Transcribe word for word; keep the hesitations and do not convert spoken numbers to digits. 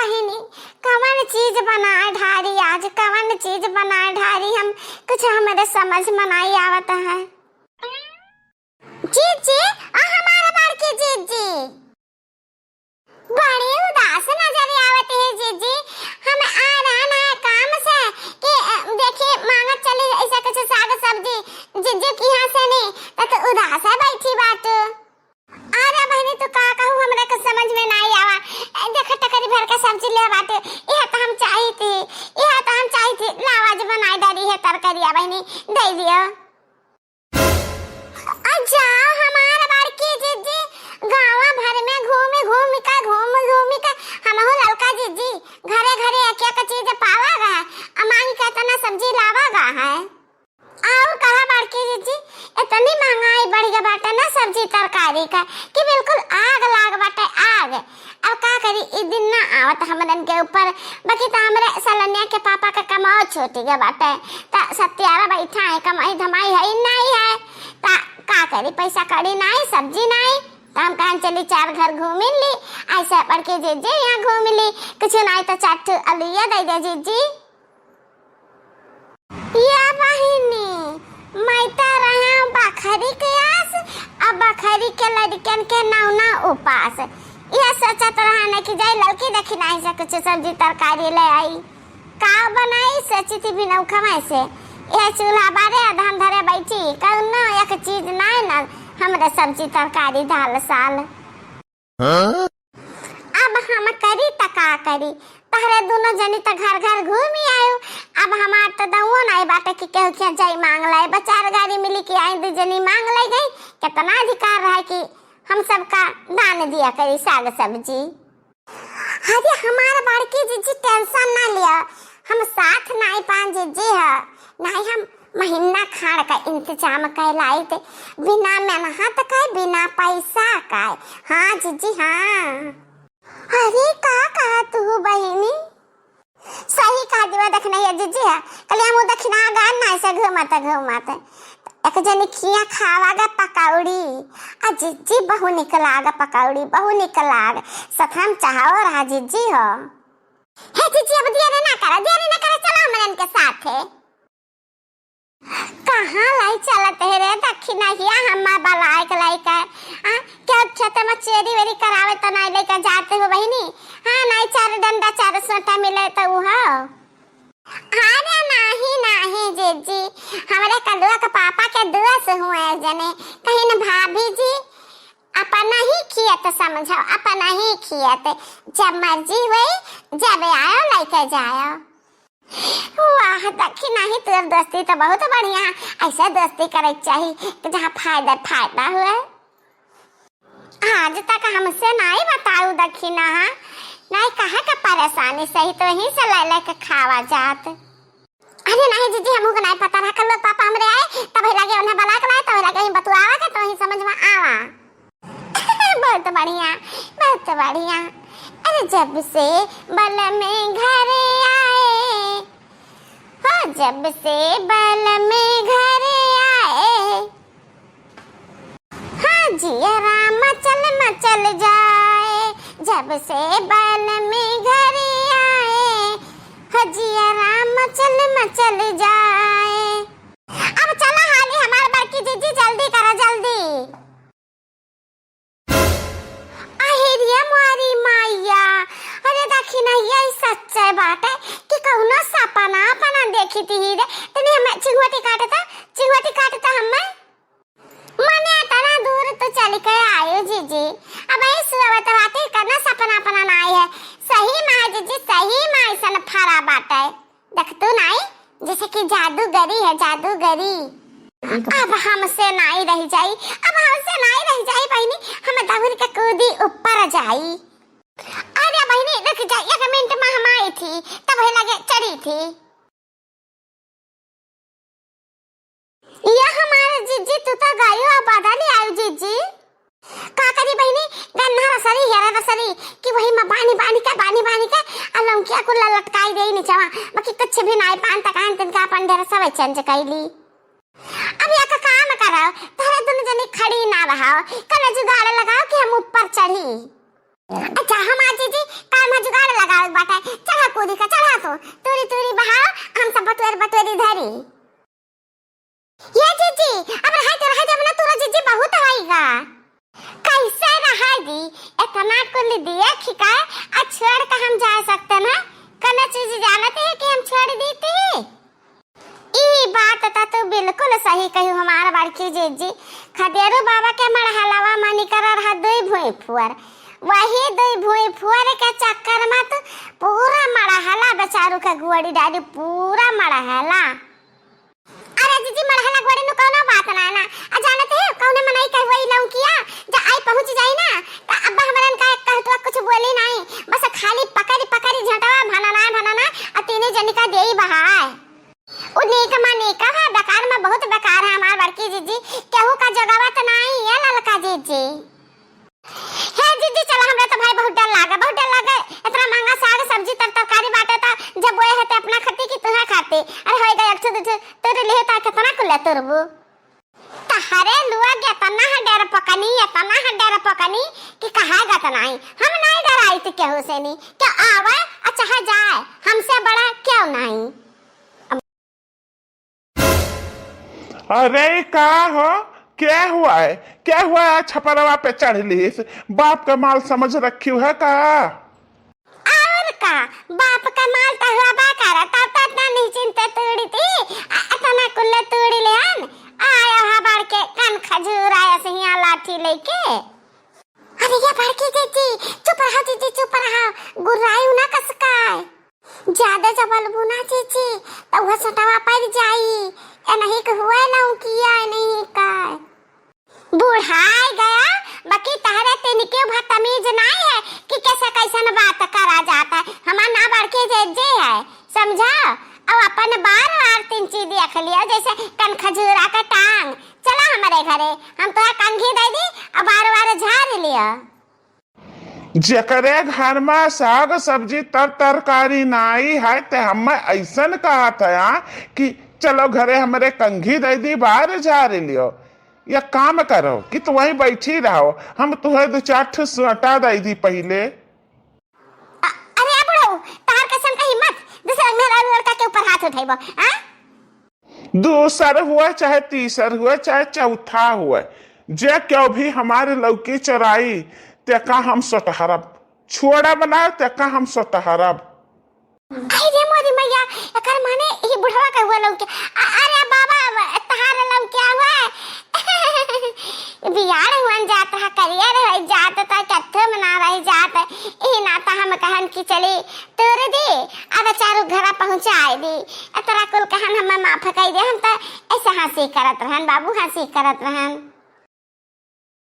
बहिनी, कवन चीज बनाए ढारी आज, कवन चीज बनाए ढारी हम, कुछ हमरे समझ में नाई आवत है। जीजी, आ हमार बड़की जीजी। बड़ी उदास नजर आवत है जीजी। हम आ रहन है काम से कि, अ, देखी मांगत चली ऐसा कुछ साग सब्जी जीजी किहाँ से नी, त तू उदास है बैठी बाटू। अरे बहिनी, तू का कहू, हमरा के समझ में नाई आवा। ए, देख, टकरी भर के सब्जी ले बाटे, इहे त हम चाही थी, इहे त हम चाही थी। लावा, आज बनाई डारी है तरकारिया बहिनी, दे दियो। आ जाओ हमार बड़की जीजी, गाँव भर में घूमी घूमी का, घूमी घूमी का, हमहू ललका जीजी घरे घरे एक एक चीज पावा गा है, आ मांग के इतना सब्जी लावा गा है। और कहा बड़की जीजी, इतनी महंगाई बढ़ गया बाटे ना सब्जी तरकारी का कि बिल्कुल आग लाग बाटे, आग। अब का करी, ई दिन ना आवत हमरन के ऊपर, बाकी त हमरे सलनिया के पापा का कमाओ छूट गया बाटे, त सत्यारा बैठा है, कमाई धमाई है ही नाई है, त का करी, पैसा कौड़ी नाई, सब्जी नाई, त हम कहन चली चार घर घूमिन ली, ऐसे बड़की जीजी यहाँ घूम ली, कुछ नाई त चार ठो अलुइया दे दे जीजी। या बहिनी, मैं तो रहा बखरी के आस, अब बखरी के लड़कन के नौना उपास। यह सोचत रहा न कि जाई लड़की देखी नाई से कुछ सब्जी तरकारी ले आई। का बनाई सोची थी बिनौखा में से। यह चूल्हा बारे अधान धरे बैठी, कौनो एक चीज नाई ना हमरे सब्जी तरकारी दाल साल। हाँ? अब हम करी त का करी, तहरे दुनो जनी त घर घर घूमी आयो। अब हमार त दउओ नाई बाटे कि केहू के जाई मांग लाए, बचार गाड़ी मिली कि आई दू जनी मांग ले गई। कितना अधिकार रहे कि हम सबका दान दिया करी साग सब्जी। अरे हमार बड़की जीजी tension ना लिया, हम साथ नाई पान जीजी ह, नाई हम महीना खाड़ का इंतजाम कर लाइत, बिना मेहनत के, बिना पैसा के। हाँ जीजी, हाँ। अरे का कहा तू बहिनी? सही कहा दिवा दखिनहिया जीजी ह, कल हम दखिना गन ना ऐसे घूमत घूमत एक जनी खिया खावा गा पकौड़ी, आ जीजी बहु निक लाग पकौड़ी, बहु निक लाग। सथम चाहो रहा जीजी हो। हे जीजी, अब देरी ना करा, देरी ना करा, चला हमरन के साथे। कहाँ लाई चलत है रे दखिनहिया, हमार बलाय के लाई का? आ, क्या खेत में चेरी वेरी करावे त नाई लेके जाते हो बहिनी? हाँ, नाई चार डंडा चार सोटा मिले त उ हो। अरे नाही, नाही जीजी, हमरे कलुआ के पापा के दुआ से हुए जने, कहीं न भाभी जी, अपना ही खियत समझो, अपना ही खियत, जब मर्जी हुई, जब आयो लेके जायो। वाह दखिनही, तोर दोस्ती तो बहुत बढ़िया है, ऐसे दोस्ती करे के चाही कि जहाँ फायदा फायदा हुए। आज तक हमसे नाई बताऊ दखिनहा, नाई कहा का परेशानी सही तो ही से ले लेके खावा जात। अरे नाई जीजी, हमहू के नाई पता रहा, कल लोग पापा हमरे आए, तब ही लगे उन्हें बला के लाए, तब ही लगे ही बतुआवा के, तो ही समझ में आवा। बहुत बढ़िया, बहुत बढ़िया। अरे जब से बलम घर आए, हो जब से बलम घर आए, हाँ, जियरा मचल मचल जाए, जब से बलम घर आए, हाँ, जियरा मचल मचल जाए। अब चला हाली हमार बड़की जीजी, जल्दी करा, जल्दी। अहिरिया मोरी माइया, अरे दखिनहिया, ई सच्चे बाटे कि कौनो सपना अपना देखी थी रे। तनी हमें चिंगुटी काटता, चिंगुटी काटता हमें। मने अतना दूर तो चल के आयो जीजी, अब ऐ सुअवत बाटे, कना सपना अपना नाई है। सही माँ जीजी, सही माँ ऐसन फरा बाटे। देखतू नाई, जैसे कि जादूगरी है, जादूगरी। अब हमसे नाई रह जाई, अब हमसे नाई रह जाई बहिनी, हम दौड़ के कूदी ऊपर जाई। अरे बहिनी, रुक जा, एक मिनट में हम आई थी, तब ही लगे चढ़ी थी। या हमारे जीजी, तू तो गयो, अब बदल आयो जीजी। का करी बहिनी, गन्ना रसरी, हेरा रसरी, कि वही में बानी बानी के, बानी बानी के, आ लौकिया कुल लटकाई देई नीचवा, बाकी कुछ भी नाई पान तक आन तिनका अपन ढेर सब change कैली। अब या का काम करो, तोहरे दुनु जनी खड़ी ना रहो, कल जुगाड़ लगाओ कि हम ऊपर चढ़ी। अच्छा, हम आज जीजी काम है जुगाड़ लगाओ। बाटे, चढ़ा कूदी का, चढ़ा तो, तूरी तूरी बहाओ, हम सब बटोर बटोरी धरी। ये जीजी, अब रहाई दे, रहाई दे, अब ना तूरा जीजी बहुत होइगा। कैसे रहाई दी, इतना कुल देख का, आ छोड़ के हम जा सकते ना? कौनो चीज जानत है कि हम छोड़ देती? ई बात त तू बिल्कुल सही कही हमार बड़की जीजी। खदेरू बाबा के मड़हलवा मा निकर रहा दुई भुई फुअर, वही दुई भुई फुअर के चक्कर मा तू पूरा मड़हला बेचारू के गोड़ी डाली, पूरा मड़हला। अरे जीजी, मड़हला गोड़ी नु कौनो बात ना है ना। आ जानत है कौने मनई के हुआ ई लौकिया, जा आई पहुँच जाई ना, त अब्बा हमरन का कहतुआ कुछ बोली नाई, बस खाली पकड़ी पकड़ी झटवा भनना भनना, आ तीनों जनी का देई बहाय। उ नीक मा नीक है, बेकार मा बहुत बेकार है हमार बड़की जीजी, केहू का जगावत नाई है ललका जीजी। हे जीजी, चला, हमरा तो भाई बहुत डर लागे, बहुत डर लागे। इतना महंगा साग सब्जी तर तरकारी बाटे, त जब बोए है त अपना खाती कि तुहे खाती? अरे होई गए एक ठो दू ठो तोड़ लिहे, त कितना कुले तोड़बू? तहरे लोग इतना है डर पकनी, इतना है डर पकनी कि कहा गत नाई। हम नाई डराई त केहू से नी, क्या आवे आ चाहे जाए, हमसे बड़ा क्यों नाई। अरे का हो, क्या हुआ है, क्या हुआ है? छपरवा पे चढ़ लीस, बाप का माल समझ रखी है का? और का, बाप का माल तो हुआ बा कर, तब तो इतना निश्चिंत तूड़ी थी, आ, इतना कुल्ले तूड़ी ले आन, आया हा बाढ़ के कान खजूर आया से यहाँ लाठी लेके। अरे ये बड़की जीजी, चुप रहा जीजी, चुप रहा, गुर्राई ना कसकाय। ज्यादा जब अलबू ना जीजी, त उहे सोटवा पड़ जाई। ए नहीं के हुए लौकिया, ए नहीं का। बुढ़ाई गया, बाकी तहरे तिनके भा तमीज नाई है कि कैसे कैसन बात करा जाता है। हमार ना बड़की जीजी है, समझा? अब अपन बार बार तिनची देख लिया, जैसे कन खजूरा का टांग। चला हमरे घरे, हम तोहे कंघी दे दी, अब बार बार झाड़ लिया। जेकरे घर में साग सब्जी तर तरकारी नाई है, ते हमें ऐसन कहत है कि चलो घरे हमरे कंघी दे दी, बार झाड़ लियो। या काम करो कि तू वहीं बैठी रहो, हम तुहे दो चार ठो सोटा दे दी पहले। अ-, अरे बुढ़ऊ, तहार कैसन का हिम्मत, दूसरे मेहरारू लड़का के ऊपर हाथ उठेबो, हाँ? दूसर हुआ, चाहे तीसर हुआ, चाहे चौथा हुआ, जे क्यों भी हमारे लौकी चोराई, तेका हम सोटहरब। छोड़ब ना, तेका हम सोटहरब। आई रे मोरी मैया, एकर माने ई बुढ़वा के हुआ लौकी। अ-, अरे बाबा, तहार लौकी हुआ। बियाड़ हुअन जात हा, करियर हो जात ता, कत्थे में ना रह जात। ई नाता हम कहन कि चली तोड़ दी, अब चारू घरा पहुँचाए दी। एतरा कुल कहन हमें माफ कई दे, हम तो ऐसे हँसी करत रहन बाबू, हँसी करत रहन।